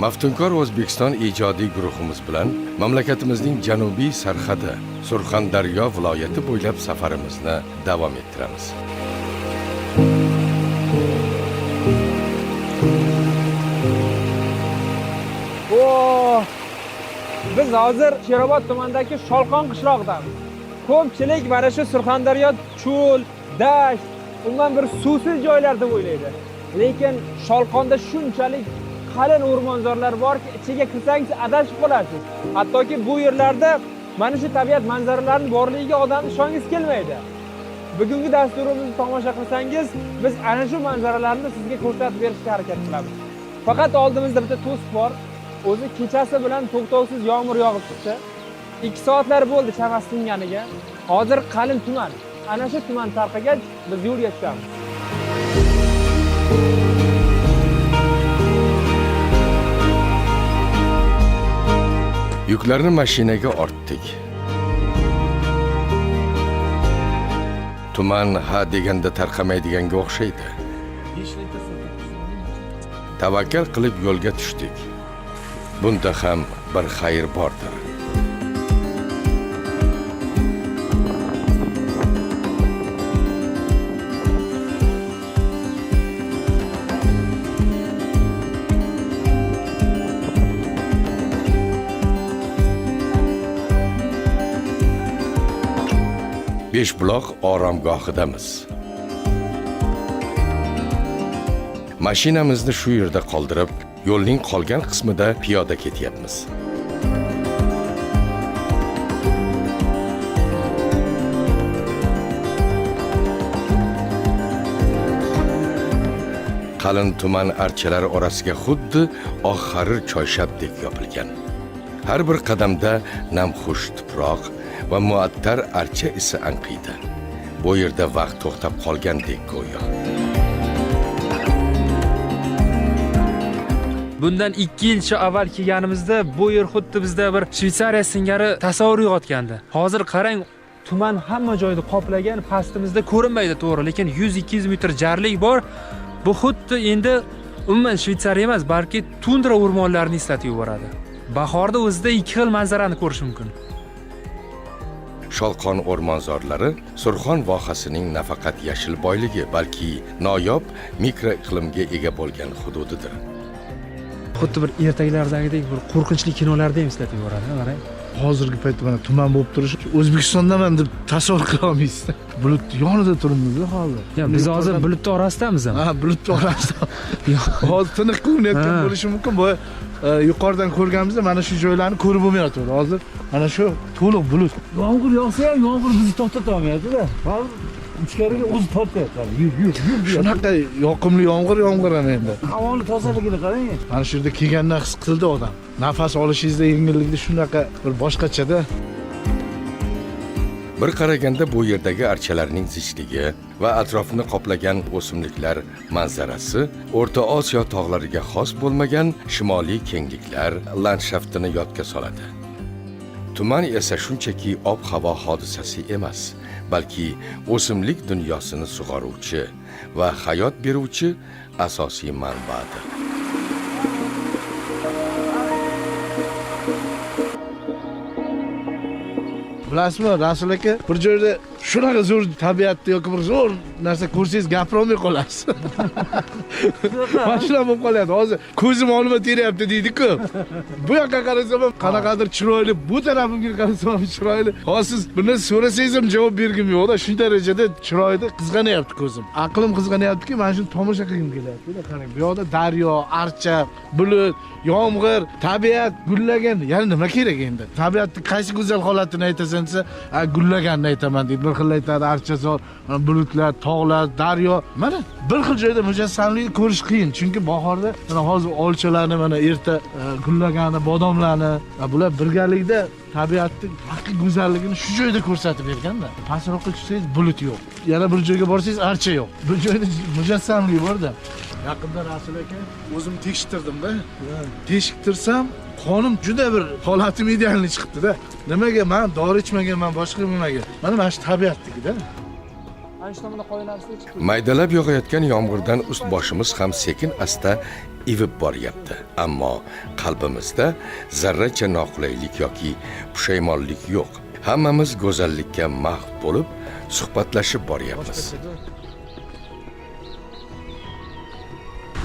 Maftunkor O'zbekiston ijodiy guruhimiz bilan mamlakatimizning janubiy sarhadi Surxondaryo viloyati bo'ylab safarimizni davom ettiramiz. Oh! Biz hozir Sherobod tumanidagi Sholqon qishlog'idamiz. Ko'pchilik mana shu Surxondaryo cho'l, dasht, umuman bir suvsiz joylar deb o'ylaydi. Lekin Sholqonda shunchalik qalin o'rmonzorlar borki, ichiga kirsangiz adashib qolasiz. Hattoki bu yerlarda mana shu tabiat manzaralarining borligiga odam ishongisi kelmaydi. Bugungi dasturimizni tomosha qilsangiz, biz ana shu manzaralarni sizga ko'rsatib berishga harakat qilamiz. Faqat oldimizda bitta to'siq bor. O'zi kechasi bilan to'xtovsiz yomg'ir yog'ib chiqdi. 2 soatlar bo'ldi chamasi tinganiga. Hozir qalin tuman. Ana shu tuman tarqagach biz yo'lga tushamiz. Yuklarni mashinaga ortdik. Tuman ha deganda tarqamaydiganga o'xshaydi. Tavakkal qilib yo'lga tushdik. Bunda ham bir xayr bordir. Beshbuloq oromgohidamiz. Mashinamizni shu yerda qoldirib, yo'lning qolgan qismida piyoda ketyapmiz. Qalin tuman archalari orasiga xuddi oq harir choyshabdek yopilgan. Har bir qadamda namxush tuproq va muattar archa isi anqiydi. Bu yerda vaqt to'xtab qolgandek go'yo. Bundan 2 yilcha avval kelganimizda bu yer xuddi bizda bir Shvetsariya singari tasavvur uyg'otgandi. Hozir qarang, tuman hamma joyni qoplagan, pastimizda ko'rinmaydi to'g'ri, lekin 100-200 metr jarlik bor. Bu xuddi endi umuman Shvetsariya emas, balki tundra o'rmonlarini eslatib yuboradi. Bahorda o'zida ikki xil manzarani ko'rish mumkin. Sholqon o'rmonzorlari Surxon vohasining nafaqat yashil boyligi, balki noyob mikroiqlimga ega bo'lgan hududidir. Xuddi bir ertaklardagidek bir qo'rqinchli kinolarda ham eslatib yuboradi, qarang. Hozirgi paytda mana tuman bo'lib turishi, O'zbekistondaman deb tasavvur qila olmaysiz. Bulut yonida turibmiz hozir. Ya biz hozir bulutni orasidamiz ham. Ha, bulutni orasida. Hozir tiniq ko'rinayotgan bo'lishi mumkin. Bu yuqoridan ko'rganimizda mana shu joylarni ko'rib bo'lmayotgandi. Hozir mana shu to'liq bulut. Yomg'ir yog'sa ham yomg'ir bizni to'xtata olmayapti-da. Hozir ichkariga o'zi tortyapti. Yur, yur, yur. Shunaqa yoqimli yomg'ir yomg'ir ham endi. Havoni tozaligini qarang. Mana shu yerda kelgandan his qildi odam. Nafas olishingizda yengillikda shunaqa bir boshqachada. Bir qaraganda bu yerdagi archalarning zichligi va atrofini qoplagan o'simliklar manzarasi O'rta Osiyo tog'lariga xos bo'lmagan shimoliy kengliklar landshaftini yodga soladi. Tuman esa shunchaki ob-havo hodisasi emas, balki o'simlik dunyosini sug'oruvchi va hayot beruvchi asosiy manbadir. Bilasizmi, Rasul aka, bir joyda shunaqa zo'r tabiatni yoki bir zo'r narsa ko'rsangiz gapirolmay qolasiz. Mana shunaqa bo'lib qolyapti. Hozir ko'zim olma teryapti deydi-ku. Bu yoqqa qarasam ham qanaqadir chiroyli, bu tarafimga qarasam ham chiroyli. Hozir siz bir narsa so'rasangiz ham javob bergim yo'q-da, shu darajada chiroyli qizg'anyapti ko'zim. Aqlim qizg'anyaptiki, mana shuni tomosha qilgim kelyapti. Qarang, bu yoqda daryo, archa, bulut, yomg'ir, tabiat gullagan. Ya'ni nima kerak endi? Tabiatning qaysi go'zal holatini aytasan desa, gullaganini aytaman deydi. Bir xil aytadi archazor, bulutlar, tog'lar, daryo. Mana bir xil joyda mujassamlikni ko'rish qiyin, chunki bahorda mana hozir olchalarni, mana erta gullagani, bodomlarni, bular birgalikda tabiatning haqiqiy go'zalligini shu joyda ko'rsatib berganda. Pastroqqa tushsangiz bulut yo'q. Yana bir joyga borsangiz archa yo'q. Bir joyda mujassamlik borda. Yaqinda Rasul aka o'zim tekshirtirdim-da. Tekshirtirsam qonim juda bir holatim idealni chiqibdi-da. Nimaga men dori ichmaganman, boshqa nimaga? Mana shu tabiatnikida. Ana shu tomonda qoyalar ustida chiqib Maydalab yog'ayotgan yomg'irdan ust boshimiz ham sekin asta ivib boryapti. Ammo qalbimizda zarracha noqulaylik yoki pushaymonlik yo'q. Hammamiz go'zallikka mahv bo'lib, suhbatlashib boryapmiz.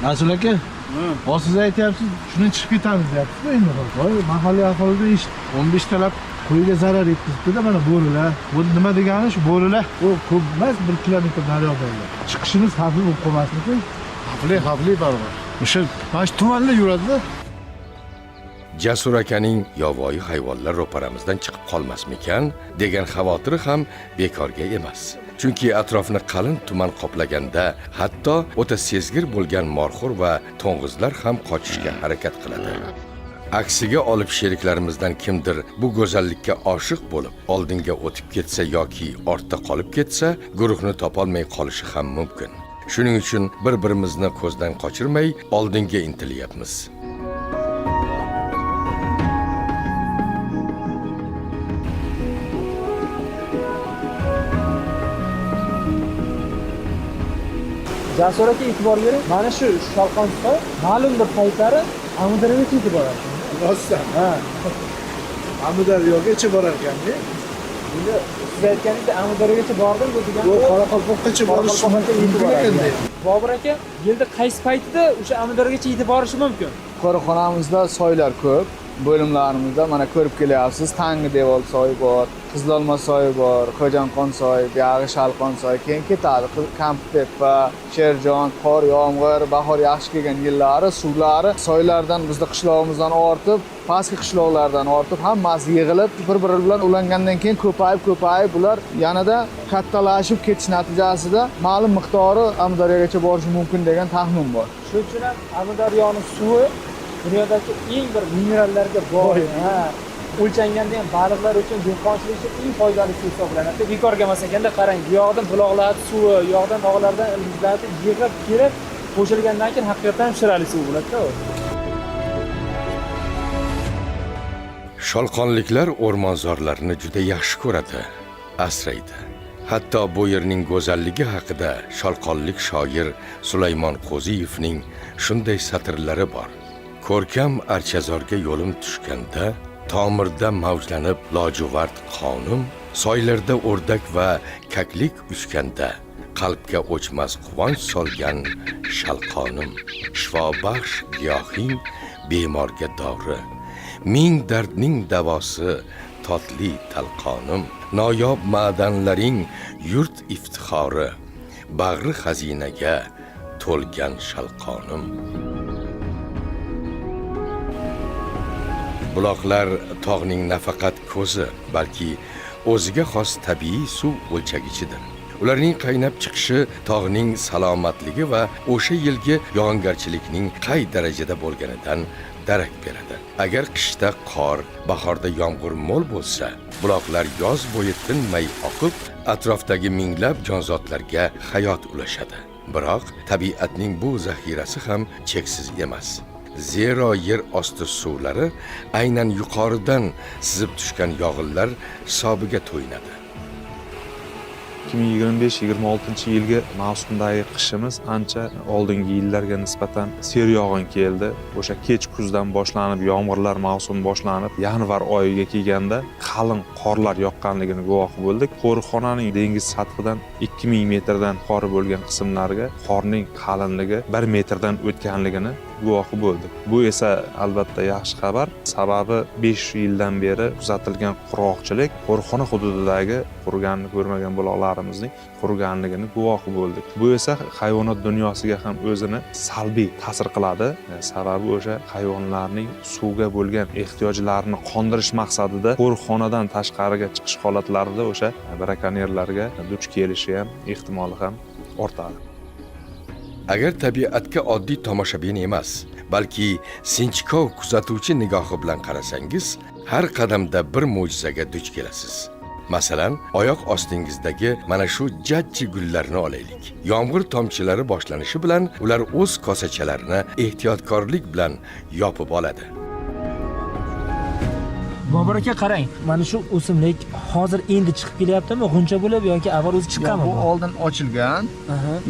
Rasul aka, hozir siz aytyapsiz, shuni chiqib ketamiz deyapsiz-ku endi. Voy, mahalliy aholidan eshit. 15 talab qo'yga zarar yetkazibdi-da mana bo'rilar. Bu nima degani shu bo'rilar? U ko'p emas, 1 kilometr naryoqda. Chiqishimiz xavfli bo'lib qolmasin-ku. Xavfli, xavfli baribir. O'sha mana shu tumanda yuradi-da. Jasur akaning yovvoyi hayvonlar ro'paramizdan chiqib qolmasmikan degan xavotiri ham bekorga emas. Chunki atrofni qalin tuman qoplaganda hatto o'ta sezgir bo'lgan morxo'r va to'ng'izlar ham qochishga harakat qiladi. Aksiga olib sheriklarimizdan kimdir bu go'zallikka oshiq bo'lib oldinga o'tib ketsa yoki ortda qolib ketsa, guruhni topolmay qolishi ham mumkin. Shuning uchun bir-birimizni ko'zdan qochirmay oldinga intilyapmiz. Jasur aka, e'tibor bering, mana shu Sholqon soy ma'lum bir paytlari Amudaryogacha yetib borar ekan. Rostdan. Ha. Amudaryogacha borar ekanda. Endi siz aytganingizdek Amudaryogacha bordim bu degani Bu Qoraqalpoqgacha borish Qoraqalpoqqa yetib mumkin borar ekanda. ekan. Bobur aka, yilda qaysi paytida o'sha Amudaryogacha yetib borishi mumkin? Qo'riqxonamizda soylar ko'p. Bo'limlarimizda mana ko'rib kelyapsiz, Tangi devor soyi bor, Qizilolma soyi bor, Xo'janqon soyi, buyog'i Shalqon soyi, keyin ketadi Kamptepa, Sherjon, qor, yomg'ir, bahor yaxshi kelgan yillari suvlari soylardan bizda qishlog'imizdan ortib, pastki qishloqlardan ortib hammasi yig'ilib bir-biri bilan ulangandan keyin ko'payib ko'payib ular yanada kattalashib ketish natijasida ma'lum miqdori Amudaryogacha borishi mumkin degan taxmin bor. Shuning uchun ham Amudaryoni suvi dunyodagi eng bir minerallarga boy, ha, o'lchanganda ham baliqlar uchun, dehqonchilik uchun eng foydalisi hisoblanadi. Bekorga emas ekanda, qarang, bu yoqdan buloqlar suvi, u yoqdan tog'lardan ildizlarni yig'ib kelib qo'shilgandan keyin haqiqatdan ham shirali suv bo'ladi-da u. Sholqonliklar o'rmonzorlarni juda yaxshi ko'radi, asraydi. Hatto bu yerning go'zalligi haqida sholqonlik shoir Sulaymon Qo'ziyevning shunday satrlari bor. Ko'rkam archazorga yo'lim tushganda, tomirda mavjlanib lojuvard qonim, soylarda o'rdak va kaklik uchganda, qalbga o'chmas quvonch solgan shalqonim, shifobaxsh giyohing bemorga dori, ming dardning davosi totli talqonim, noyob ma'danlaring yurt iftixori, bag'ri xazinaga to'lgan shalqonim. Buloqlar tog'ning nafaqat ko'zi, balki o'ziga xos tabiiy suv o'lchagichidir. Ularning qaynab chiqishi tog'ning salomatligi va o'sha yilgi yog'ingarchilikning qay darajada bo'lganidan darak beradi. Agar qishda qor, bahorda yomg'ir mo'l bo'lsa, buloqlar yoz bo'yi tinmay oqib, atrofdagi minglab jonzotlarga hayot ulashadi. Biroq tabiatning bu zaxirasi ham cheksiz emas. Zero yer osti suvlari aynan yuqoridan sizib tushgan yog'inlar hisobiga to'yinadi. 2025-26 yilgi mavsumdagi qishimiz ancha oldingi yillarga nisbatan seryog'in keldi. O'sha kech kuzdan boshlanib, yomg'irlar mavsumi boshlanib, yanvar oyiga kelganda qalin qorlar yoqqanligini guvohi bo'ldik. Qo'riqxonaning dengiz sathidan 2000 metrdan yuqori bo'lgan qismlariga qorning qalinligi 1 metrdan o'tganligini guvohi bo'ldik. Bu esa albatta yaxshi xabar. Sababi 5 yildan beri kuzatilgan qurg'oqchilik qo'riqxona hududidagi quriganini ko'rmagan buloqlarimizning quriganligini guvohi bo'ldik. Bu esa hayvonot dunyosiga ham o'zini salbiy ta'sir qiladi. Sababi o'sha hayvonlarning suvga bo'lgan ehtiyojlarini qondirish maqsadida qo'riqxonadan tashqariga chiqish holatlarida o'sha brakonyerlarga duch kelishi ham ehtimoli ham ortadi. Agar tabiatga oddiy tomoshabin emas, balki sinchkov kuzatuvchi nigohi bilan qarasangiz, har qadamda bir mo'jizaga duch kelasiz. Masalan, oyoq ostingizdagi mana shu jajji gullarni olaylik. Yomg'ir tomchilari boshlanishi bilan ular o'z kosachalarini ehtiyotkorlik bilan yopib oladi. Bobur aka qarang, mana shu o'simlik hozir endi chiqib kelyaptimi, g'uncha bo'lib yoki avval o'zi chiqqanmi? Bu oldin ochilgan.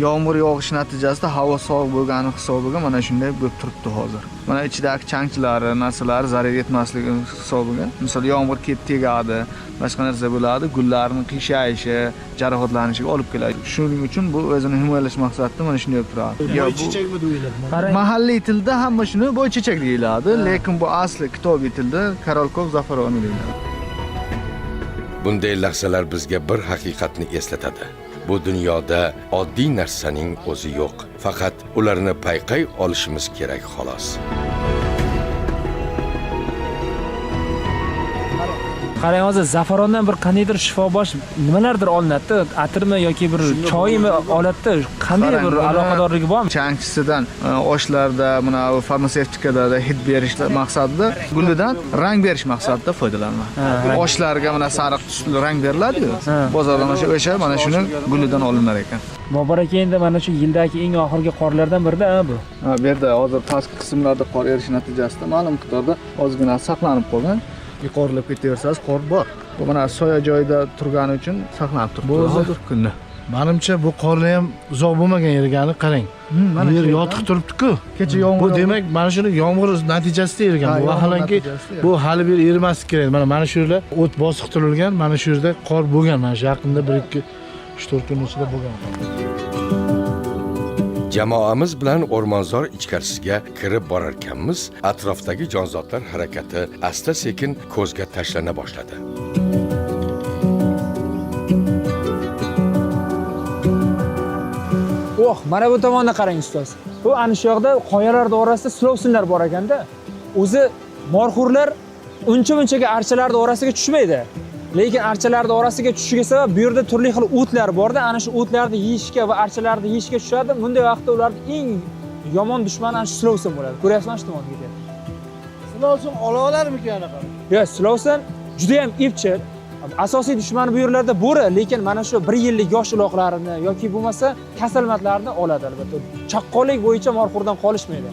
Yomg'ir yog'ishi natijasida havo sovuq bo'lgani hisobiga mana shunday bo'lib turibdi hozir. Mana ichidagi changchilari, narsalari zarar yetmasligi hisobiga, misol yomg'ir kelib tegadi, boshqa narsa bo'ladi, gullarning qiyshayishi, jarohatlanishiga olib keladi. Shuning uchun bu o'zini himoyalash maqsadida mana shunday bo'lib turadi. Boychechakmi deyiladi? Mahalliy tilda hamma shuni boychechak deyiladi, lekin bu asli kitobiy tilda Karolkov zafaroni deyiladi. Bunday lahzalar bizga bir haqiqatni eslatadi. Bu dunyoda oddiy narsaning o'zi yo'q. Faqat ularni payqay olishimiz kerak xolos. Qarang, hozir zafarondan bir qandaydir shifobaxsh nimalardir olinadi, atirmi yoki bir choymi oladida, qanday bir aloqadorligi bormi? Changchisidan oshlarda, mana bu farmatsevtikada hid berish maqsadida, gulidan rang berish maqsadida foydalaniladi. Oshlarga mana sariq tusli rang beriladi-yu, bozordan o'sha mana shuni gulidan olinar ekan. Bobur aka, endi mana shu yildagi eng oxirgi qorlardan birida bu. Ha, bu yerda hozir pastki qismlarda qor erishi natijasida ma'lum miqdorda ozgina saqlanib qolgan. Yuqorilab ketaversangiz qor bor. Bu mana soya joyida turgani uchun saqlanib turibdi hozir kunda. Menimcha bu qorlar ham uzoq bo'lmagan ergani qarang. Mana yer yotiq turibdi-ku. Kecha yomg'ir. Bu demak mana shuni yomg'ir natijasida ergan. Bu vaholanki bu hali bir erimaslik kerak. Mana shu yerda o't bosiq turilgan, mana shu yerda qor bo'lgan, mana shu yaqinda 1 2 3 4 kun ichida bo'lgan. Jamoamiz bilan o'rmonzor ichkarisiga kirib borarkanmiz, atrofdagi jonzotlar harakati asta-sekin ko'zga tashlana boshladi. Oh, mana bu tomonni qarang ustoz. Bu ana shu yoqda qoyalar orasida silovsinlar bor ekanda. O'zi morxo'rlar uncha-munchaga archalarning orasiga tushmaydi. Lekin archalarning orasiga tushishiga sabab bu yerda turli xil o'tlar borda, ana shu o'tlarni yeyishga va archalarni yeyishga tushadi. Bunday vaqtda ularning eng yomon dushmani ana shu silovsin bo'ladi. Ko'ryapsizmi, shu tomonga ketyapti. Silovsin ola olarmikan anaqa? Yo'q, silovsin juda ham epchil. Asosiy dushmani bu yerlarda bo'ri, lekin mana shu 1 yillik yosh uloqlarini yoki bo'lmasa kasalmatlarni oladi albatta. Chaqqonlik bo'yicha morxo'rdan qolishmaydi.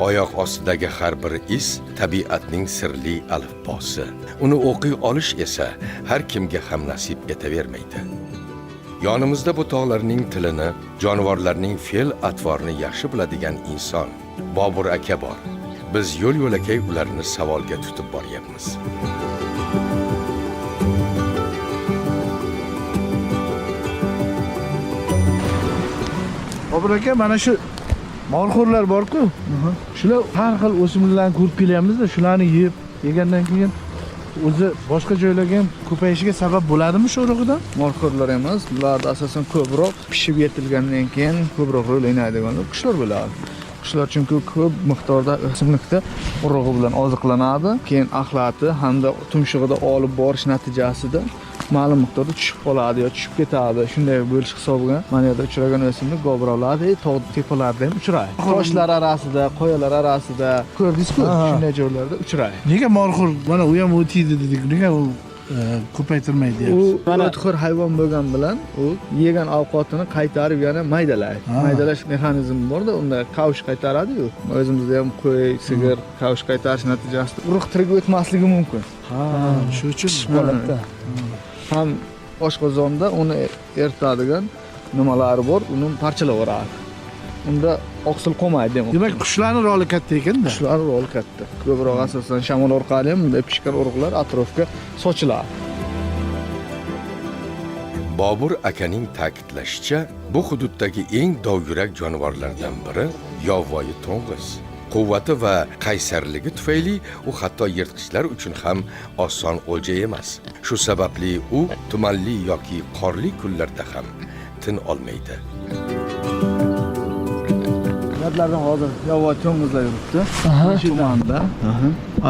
Oyoq ostidagi har bir iz tabiatning sirli alifbosi. Uni o'qiy olish esa har kimga ham nasib etavermaydi. Yonimizda bu tog'larning tilini, jonivorlarning fe'l atvorini yaxshi biladigan inson Bobur aka bor. Biz yo'l yo'lakay ularni savolga tutib boryapmiz. Bobur aka, mana shu molxo'rlar bor-ku. Shular har xil o'simliklarni ko'rib kelyapmiz-da, shularni yeb, yegandan keyin o'zi boshqa joylarga ham ko'payishiga sabab bo'ladimi shu urug'idan? Molxo'rlar emas, bularda asosan ko'proq pishib yetilgandan keyin ko'proq rol o'ynaydigan qushlar bo'ladi. Qushlar chunki ko'p miqdorda o'simlikda urug'i bilan oziqlanadi, keyin axlati hamda tumshug'ida olib borish natijasida ma'lum miqdorda tushib qoladi yo tushib ketadi. Shunday bo'lish hisobiga mana yerda uchragan o'simlik gobrovlarda, tog' tepalarda ham uchraydi. Toshlar arasida, qoyalar arasida ko'rdingiz-ku, shunday joylarda uchraydi. Nega molxo'r mana u ham o'tiydi dedik, nega u ko'paytirmaydi deyapsiz? U o'txo'r hayvon bo'lgan bilan u yegan ovqatini qaytarib yana maydalaydi. Maydalash mexanizmi borda, unda kavush qaytaradi-yu. O'zimizda ham qo'y, sigir kavush qaytarish natijasida urug' tirik o'tmasligi mumkin. Ha, shu uchun Holatda. Ham oshqozonda uni eritadigan nimalari bor, uni parchalab yuboradi. Unda oqsil qolmaydi demak. Demak, qushlarning roli katta ekanda. Qushlar roli katta. Ko'proq asosan shamol orqali ham bunday pishgan urug'lar atrofga sochiladi. Bobur akaning ta'kidlashicha, bu hududdagi eng dovyurak jonivorlardan biri yovvoyi to'ng'iz. Quvvati va qaysarligi tufayli u hatto yirtqichlar uchun ham oson o'lja emas. Shu sababli u tumanli yoki qorli kunlarda ham tin olmaydi. Yodlardan hozir yovvoyi to'ng'izlar yuribdi. Tumanda.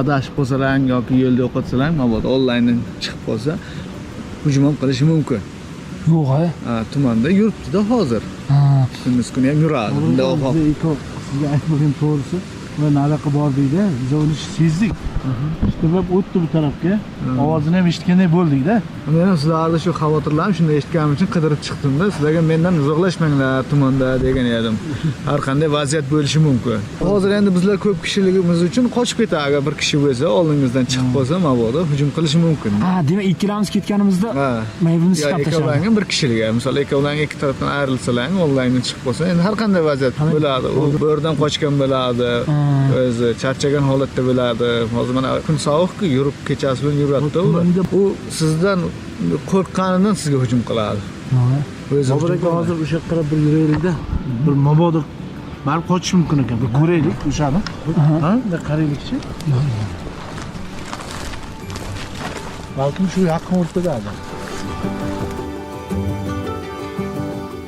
Adashib qolsalang yoki yo'lda yo'qotsalang, mabodo onlayndan chiqib qolsa, hujum ham qilishi mumkin. Yo'q, Ha, tumanda yuribdi-da hozir. Kunduz kuni ham yuradi. Bunda Sizga aytib bo'lgan to'g'risi, ular nariyoqqa bordikda, biz uni sezdik. Shitirlab o'tdi bu tarafga. Ovozini ham eshitganday bo'ldik-da. Men ham sizlarni shu xavotirlanib shuni eshitganim uchun qidirib chiqdim-da. Sizlarga mendan uzoqlashmanglar tumanda degan edim. Har qanday vaziyat bo'lishi mumkin. Hozir endi bizlar ko'p kishiligimiz uchun qochib ketadi. Agar bir kishi bo'lsa, oldingizdan chiqib qolsa, mabodo hujum qilishi mumkin. Ha, demak ikkalamiz ketganimizda Ha. maymunni Yo, siqab tashladi. ikkovlangni bir kishilik. Misol ikkovlang ikki tarafdan ayrilsalang, oldingdan chiqib qolsa, endi har qanday vaziyat bo'ladi. U bo'ridan qochgan bo'ladi, o'zi charchagan holatda bo'ladi. Hozir mana kun sovuq-ku, yurib kechasi bilan yuradi-da ular. U sizdan qo'rqqanidan sizga hujum qiladi. O'zi Bobur hujum aka qiladi. hozir o'sha yoqqa qarab bir yuraylik-da. Bir mabodo barib qochish mumkin ekan. Bir ko'raylik o'shani. Ha, bir qaraylikchi. Balkim shu yaqin o'rtadadir.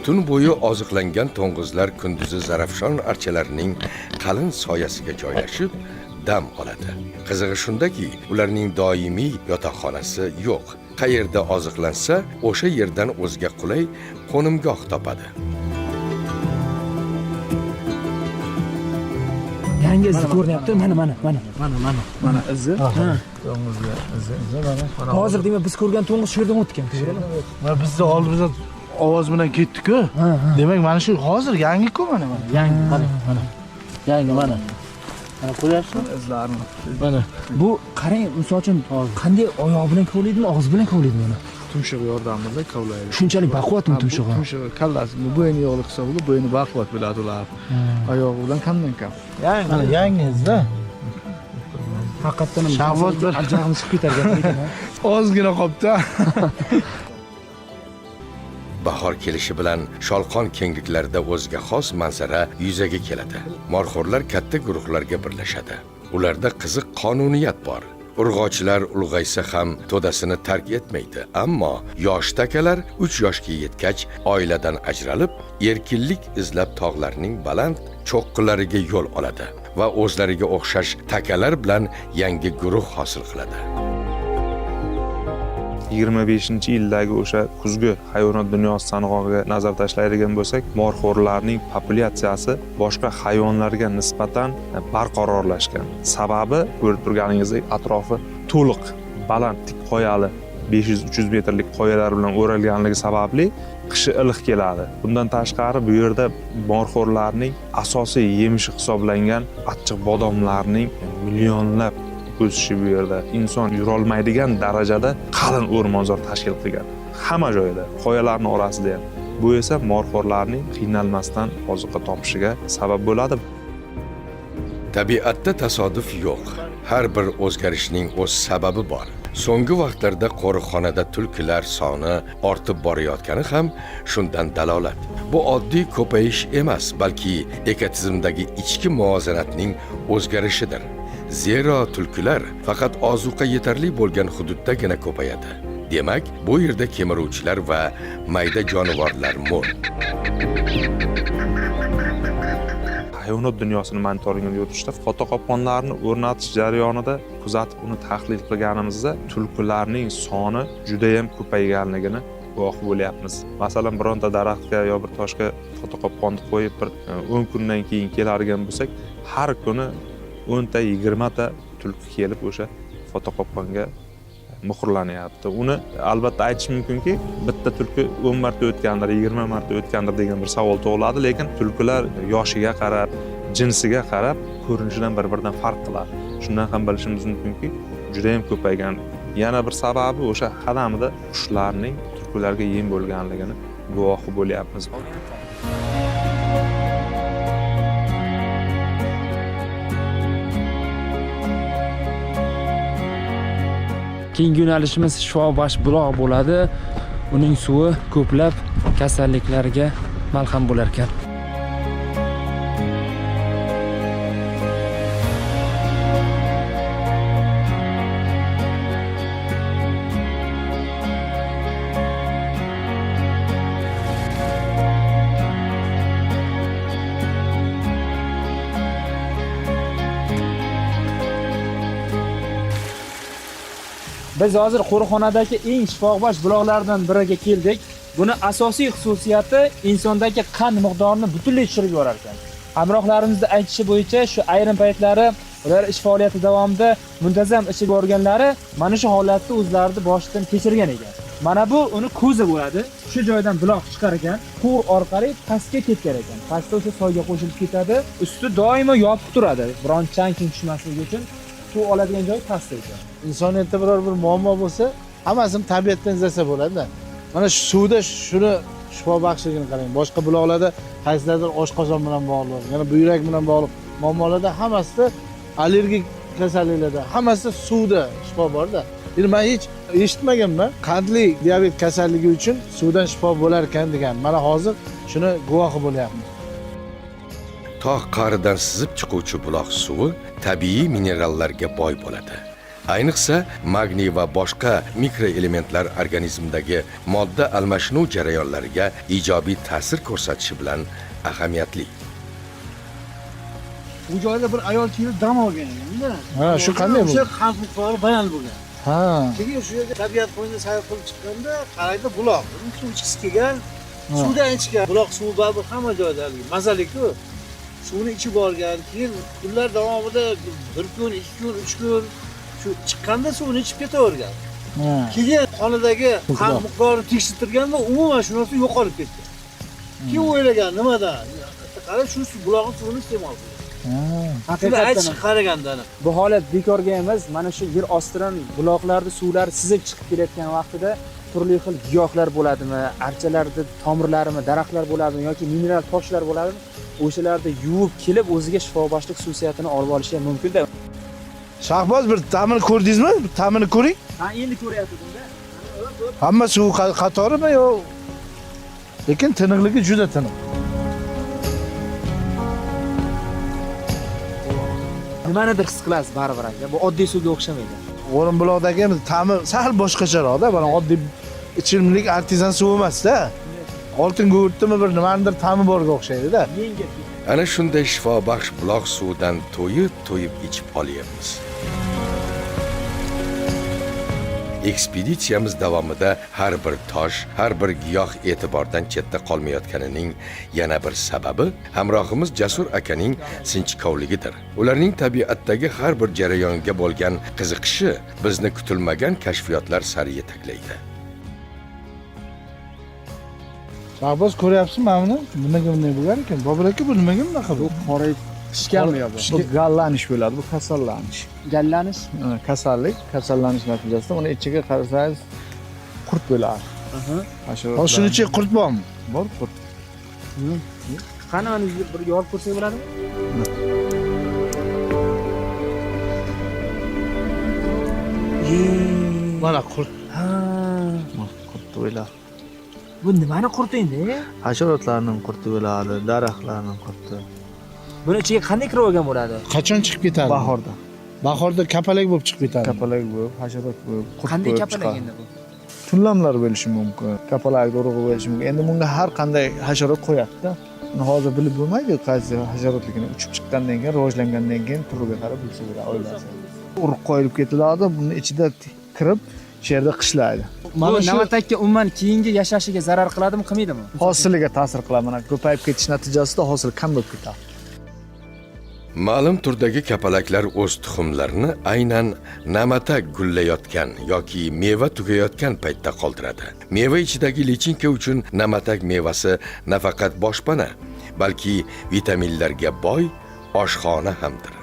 Tun bo'yi oziqlangan to'ng'izlar kunduzi Zarafshon archalarining qalin soyasiga joylashib dam oladi. Qizig'i shundaki, ularning doimiy yotoqxonasi yo'q. Qayerda oziqlansa, o'sha yerdan o'ziga qulay qo'nimgoh topadi. Yangi izi ko'rinyapti. Mana, mana, mana. Mana, mana. Mana izi. To'ng'izlar izi. Mana Hozir demak biz ko'rgan to'ng'iz shu yerdan o'tgan, to'g'rimi? Mana bizni oldimizda ovoz bilan ketdi-ku. Demak, mana shu hozir yangi-ku mana mana. Yangi, mana, mana. Yangi mana. Mana ko'ryapsizmi? izlarini. Mana. Bu qarang, misol uchun qanday oyog'i bilan kovlaydimi, og'zi bilan kovlaydimi uni? Tumshug'i yordamida kovlaydi. Shunchalik baquvvatmi Ha, bu tumshug'i? Tumshug'i kallasi, bu bo'yni yog'li hisobida bo'yni baquvvat bo'ladi ular. Oyog'i bilan kamdan kam. Mana yangi izda. Haqiqatdan ham Shahboz bir- jag'im chiqib ketar ekan lekin, ha. Ozgina qolibdi. Bahor kelishi bilan sholqon kengliklarida o'ziga xos manzara yuzaga keladi. Molxo'rlar katta guruhlarga birlashadi. Ularda qiziq qonuniyat bor. Urg'ochilar ulg'aysa ham to'dasini tark etmaydi, ammo yosh takalar 3 yoshga yetgach oiladan ajralib, erkinlik izlab tog'larning baland cho'qqilariga yo'l oladi va o'zlariga o'xshash takalar bilan yangi guruh hosil qiladi. 25-yildagi o'sha kuzgi hayvonot dunyosi sanog'iga nazar tashlaydigan bo'lsak, morxo'rlarning populyatsiyasi boshqa hayvonlarga nisbatan barqarorlashgan. Sababi ko'rib turganingizdek atrofi to'liq baland tik qoyali 500-300 metrlik qoyalar bilan o'ralganligi sababli qishi iliq keladi. Bundan tashqari bu yerda morxo'rlarning asosiy yemishi hisoblangan achchiq bodomlarning millionlab o'sishi bu yerda inson yurolmaydigan darajada qalin o'rmonzor tashkil qilgan. Hamma joyda, qoyalarning orasida ham. Bu esa morxo'rlarning qiynalmasdan oziqa topishiga sabab bo'ladi. Tabiatda tasodif yo'q. Har bir o'zgarishning o'z sababi bor. So'nggi vaqtlarda qo'riqxonada tulkilar soni ortib borayotgani ham shundan dalolat. Bu oddiy ko'payish emas, balki ekotizimdagi ichki muvozanatning o'zgarishidir. Zero tulkilar faqat ozuqa yetarli bo'lgan hududdagina ko'payadi. Demak, bu yerda kemiruvchilar va mayda jonivorlar mo'l. Hayvonot dunyosini monitoringini yuritishda fotoqopqonlarni o'rnatish jarayonida kuzatib uni tahlil qilganimizda tulkilarning soni juda ham ko'payganligini guvohi bo'lyapmiz. Masalan, bironta daraxtga yo bir toshga fotoqopqonni qo'yib bir 10 kundan keyin keladigan bo'lsak, har kuni 10 ta 20 ta tulki kelib o'sha fotoqopqonga muhrlanyapti. Uni albatta aytish mumkinki, bitta tulki 10 marta o'tgandir, 20 marta o'tgandir degan bir savol tug'iladi, lekin tulkilar yoshiga qarab, jinsiga qarab ko'rinishidan bir-biridan farq qiladi. Shundan ham bilishimiz mumkinki, juda ham ko'paygan. Yana bir sababi o'sha qadamida qushlarning tulkilarga yem bo'lganligini guvohi bo'lyapmiz. Keyingi yo'nalishimiz Shifobaxsh buloq bo'ladi. Uning suvi ko'plab kasalliklarga malham bo'lar ekan. Biz hozir qo'riqxonadagi eng shifobaxsh buloqlardan biriga keldik. Buni asosiy xususiyati insondagi qand miqdorini butunlay tushirib yuborar ekan. Hamrohlarimizning aytishi bo'yicha shu ayrim paytlari Ular ish faoliyati davomida muntazam ichib borganlari mana shu holatni o'zlarini boshidan kechirgan ekan. Mana bu uni ko'zi bo'ladi. Shu joydan buloq chiqar ekan, quvur orqali pastga ketgan ekan. Pastda o'sha soyga qo'shilib ketadi. Usti doimo yopiq turadi. Biron chang tushmasligi uchun suv oladigan joy pastda ekan. Insoniyatda biror bir muammo bo'lsa, hammasini tabiatdan izlasa bo'ladi-da. Mana shu suvda shuni shifobaxshligini qarang. Boshqa buloqlarda qaysilardir oshqozon bilan bog'liq, yana buyrak bilan bog'liq muammolarda hammasida allergik kasalliklarda hammasida suvda shifo bor-da. Endi men hech eshitmaganman, qandli diabet kasalligi uchun suvdan shifo bo'lar ekan degan. Mana hozir shuni guvohi bo'lyapmiz. Tog' qa'ridan sizib chiquvchi buloq suvi tabiiy minerallarga boy bo'ladi. Ayniqsa magniy va boshqa mikroelementlar organizmdagi modda almashinuv jarayonlariga ijobiy ta'sir ko'rsatishi bilan ahamiyatli. Bu joyda bir ayol kelib dam olgan ekanda. Ha, shu qanday O'sha qand miqdori baland bo'lgan. Ha. Keyin shu yerga tabiat qo'ynida sayr qilib chiqqanda qaraydi buloq. Suv ichgisi kelgan, suvdan ichgan. Buloq suvi baribir hamma joyda haligi mazali-ku. Suvni ichib olgan, keyin kunlar davomida bir kun, ikki kun, uch kun shu chiqqanda suvni ichib ketavergan. Keyin qonidagi qand miqdorini tekshirtirganda umuman shu narsa yo'qolib ketgan. Keyin o'ylagan nimadan? Qarab shu buloqning suvini iste'mol qilgan. Haqiqatan aytish qaraganda bu holat bekorga emas. Mana shu yer ostidan buloqlarni suvlar sizib chiqib kelayotgan vaqtida turli xil giyohlar bo'ladimi, archalarni tomirlarimi, daraxtlar bo'ladimi yoki mineral toshlar bo'ladimi, o'shalarni yuvib kelib o'ziga shifobaxshlik xususiyatini olib olishi ham mumkin-da. Shahboz, bir ta'mini ko'rdingizmi? Bir ta'mini ko'ring. Ha, endi ko'ryaptim-da. Hamma suv qatorimi yo? Lekin tiniqligi juda tiniq. Nimanidir his qilasiz baribir aka. Bu oddiy suvga o'xshamaydi. O'rin buloqdagi ham ta'mi sal boshqacharoqda, mana oddiy ichimlik artizan suvi emas-da. Oltin gugurtdimi bir nimanidir ta'mi borga o'xshaydi-da. Yengil. Ana shunday shifobaxsh buloq suvidan to'yib-to'yib ichib olyapmiz. Ekspeditsiyamiz davomida har bir tosh, har bir giyoh e'tibordan chetda qolmayotganining yana bir sababi hamrohimiz Jasur akaning sinchkovligidir. Ularning tabiatdagi har bir jarayonga bo'lgan qiziqishi bizni kutilmagan kashfiyotlar sari yetaklaydi. Shahboz, ko'ryapsizmi mana buni? Nimaga bunday bo'lgan ekan? Bobur aka, bu nimaga bunaqa bu? Qorayib pishganmi yo bu? Bu gallanish bo'ladi, bu kasallanish. Gallanish? Kasallik, kasallanish natijasida uni ichiga qarasangiz qurt bo'ladi. Hozir shuni ichiga qurt bormi? Bor qurt. Qani mana bir yorib ko'rsak bo'ladimi? Mana qurt. Ha. Qurt bo'ladi. Bu nimani qurti endi? Hasharotlarning qurti bo'ladi, daraxtlarning qurti. Buni ichiga qanday kirib olgan bo'ladi? Qachon chiqib ketadi? Bahorda. Bahorda kapalak bo'lib chiqib ketadi. Kapalak bo'lib, hasharot bo'lib, qurt Qanday bo'lib kapalak chiqadi. endi bu? Tunlamlar bo'lishi mumkin, kapalak urug'i bo'lishi mumkin. Endi bunga har qanday hasharot qo'yadi-da. Uni hozir bilib bo'lmaydi qaysi hasharotligini. Uchib chiqqandan keyin, rivojlangandan keyin turiga qarab bilsa bo'ladi, oilasi. Urug' qo'yilib ketiladi, buni ichida kirib, shu yerda qishlaydi. Bu namatakka umuman keyingi yashashiga zarar qiladimi, qilmaydimi? Hosiliga ta'sir qiladi. Mana ko'payib ketish natijasida hosil kam bo'lib ketadi. Ma'lum turdagi kapalaklar o'z tuxumlarini aynan namatak gullayotgan yoki meva tugayotgan paytda qoldiradi. Meva ichidagi lichinka uchun namatak mevasi nafaqat boshpana, balki vitaminlarga boy oshxona hamdir.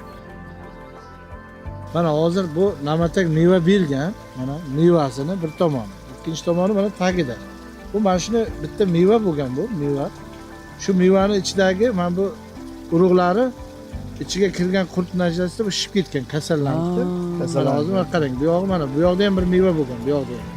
Mana hozir bu namatak meva bergan, mana mevasini bir tomoni, ikkinchi tomoni mana tagida. Bu mana shuni bitta meva bo'lgan bu meva. Shu mevani ichidagi mana bu urug'lari ichiga kirgan qurt natijasida bu shishib ketgan, kasallanibdi. Mana hozir mana qarang, bu yog'i mana bu yoqda ham bir meva bo'lgan, bu yoqda ham.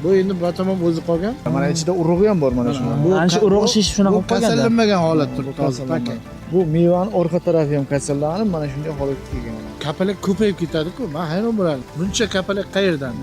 Bu endi batamom o'zi qolgan. Mana ichida urug'i ham bor mana shuni. Mana shu urug'i shishib shunaqa bu bo'lib qolgan-da. Kasallanmagan holat turibdi Bu hozir. kasallanmagan. Bu mevani orqa tarafi ham kasallanib, mana shunday holatga kelgan. Kapalak ko'payib ketadi-ku. Men hayron bo'lardim. Buncha kapalak qayerdan?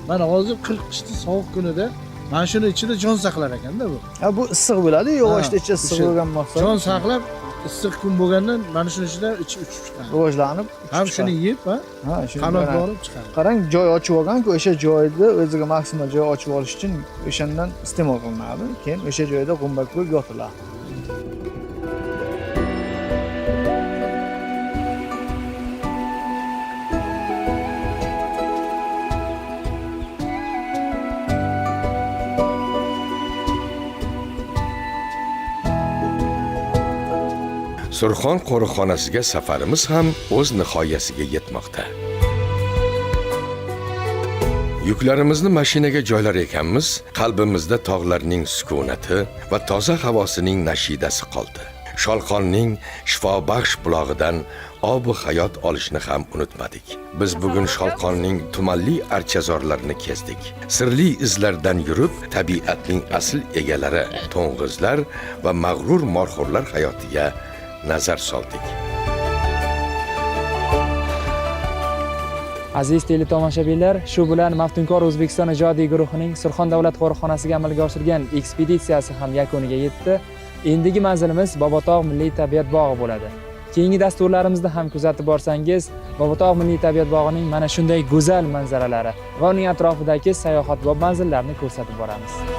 Mana hozir 40 qishda sovuq kunida mana shuni ichida jon saqlar ekanda bu. Ha, bu issiq bo'ladi, yog'ochda ichi issiq o'sha bo'lgan maqsad. Jon saqlab issiq kun bo'lgandan mana shuni ichida ichi uchib chiqadi. Rivojlanib Ham shuni yeb, ha, ha, shuni qanot mana- borib chiqadi. Qarang, joy ochib olgan-ku, o'sha joyda o'ziga maksimal joy ochib olish uchun o'shandan iste'mol qilinadi. Keyin o'sha joyda g'umbak bo'lib yotiladi. Surxon qo'riqxonasiga safarimiz ham o'z nihoyasiga yetmoqda. Yuklarimizni mashinaga joylar ekanmiz, qalbimizda tog'larning sukunati va toza havosining nashidasi qoldi. Sholqonning shifobaxsh bulog'idan obi hayot olishni ham unutmadik. Biz bugun Sholqonning tumanli archazorlarini kezdik. Sirli izlardan yurib, tabiatning asl egalari, to'ng'izlar va mag'rur morxo'rlar hayotiga nazar soldik. Aziz teletomoshabinlar, shu bilan Maftunkor O'zbekiston ijodiy guruhining Surxon davlat qo'riqxonasiga amalga oshirgan ekspeditsiyasi ham yakuniga yetdi. Endigi manzilimiz Bobotog' milliy tabiat bog'i bo'ladi. Keyingi dasturlarimizda ham kuzatib borsangiz, Bobotog' milliy tabiat bog'ining mana shunday go'zal manzaralari va uning atrofidagi sayohatbop manzillarni ko'rsatib boramiz.